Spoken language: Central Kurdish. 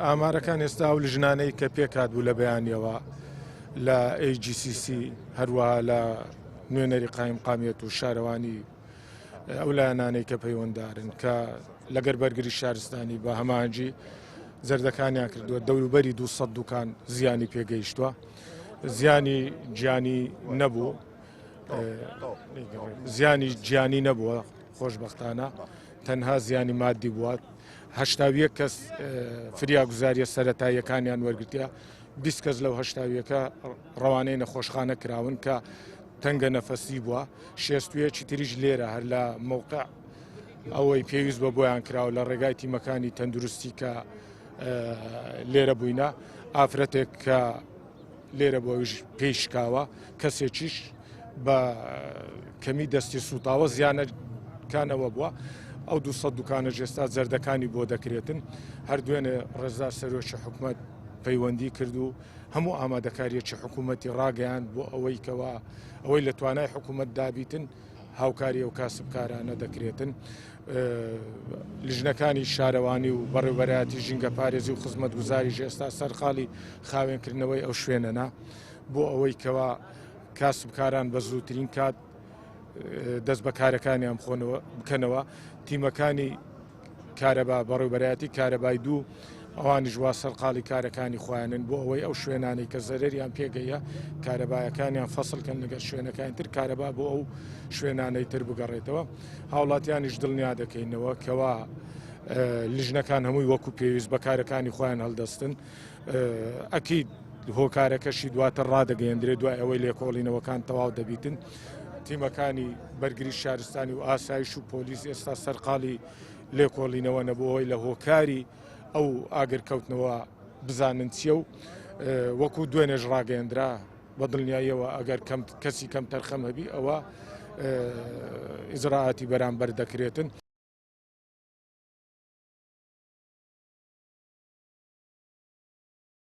ئامارەکان ئێستا ئەو لژنانەی کە پێکهات بوو لە بەیانیەوە لە AGCC هەروەها لە نوێنەری قایمقامیەت و شارەوانی ئەو لایەنانەی کە پەیوەندارن کە لەگەر بەرگری شارستانی بە هەماهەنگی زەردەکانیان کردووە دەوروبەری 200 دوکان زیانی پێگەیشتووە زیانی گیانی نەبوو زیانی گیانی نەبووە خۆشببختانە تەنها زیانی مادی بووە 81 کەس فریاگوزاریە سەتاییەکانیان وەرگتیا 20 کەس لەو هەشتاویەکە ڕەوانەی نەخۆشخانە کراون کە تەنگە نەفەسی بووە شێستویەکی تریش لێرە هەر لە مەوقع ئەوەی پێویست بە بۆیان کراوە لە ڕێگای تیمەکانی تەندروستی کە لێرە بووینە ئافرەتێک کە لێرە بۆ پێی شکاوە کەسێکیش بە کەمی دەستی سوتاوە زیانەکانەوە بووە ئەو 200 دوکانە ژێستا زەردەکانی بۆ دەکرێتن هەر دوێنێ ڕێزدار سەرۆکی حکومت پەیوەندی کرد و هەموو ئامادەکاریەکی حکوومەتی ڕاگەیاند بۆ ئەوەی کەوا ئەوەی لە توانای حکوومەت دابیتن هاوکاری ئەو کاسبکارانە دەکرێتن. لیژنەکانی شارەوانی و بەڕێوبەرایەتی ژینگە پارێزی و خزمەتگوزاریش ئێستا سەرقاڵی خاوێنکردنەوەی ئەو شوێنەنا بۆ ئەوەی کەوا کاسبکاران بە زووترین کات دەست بە کارەکانیان بخۆنەوە بکەنەوە تیمەکانی کارەبا، بەڕێوبەرایەتی کارەبای دوو، ئەوانیش وا سەرقاڵی کارەکانی خۆیانن بۆ ئەوەی ئەو شوێنانەی کە زەرەریان پێگەیە کارەبایەکانیان فەسڵ کەن لەگەڵ شوێنەکانی تر کارەبا بۆ ئەو شوێنانەی تر بگەڕێتەوە هاوڵاتیانیش دڵنیا دەکەینەوە کەوا لیژنەکان هەمووی وەکو پێویست بە کارەکانی خۆیان هەڵدەستن ئەکید هۆکارەکەشی دواتر ڕادەگەیەندرێت دوای ئەوەی لێکۆڵینەوەکان تەواو دەبیتن تیمەکانی بەرگری شارستانی و ئاسایش و پۆلیس ئێستا سەرقاڵی لێکۆڵینەوە نەبووەوەی لە هۆکاری ئەو ئاگرکەوتنەوە بزانن چییە و وەکو دوێنێش ڕاگەیەندرا بە دڵنیاییەوە ئەگەر کەم کەسی کەم تەرخەم هەبی ئەوە ئیجرائاتی بەرامبەر دەکرێتن.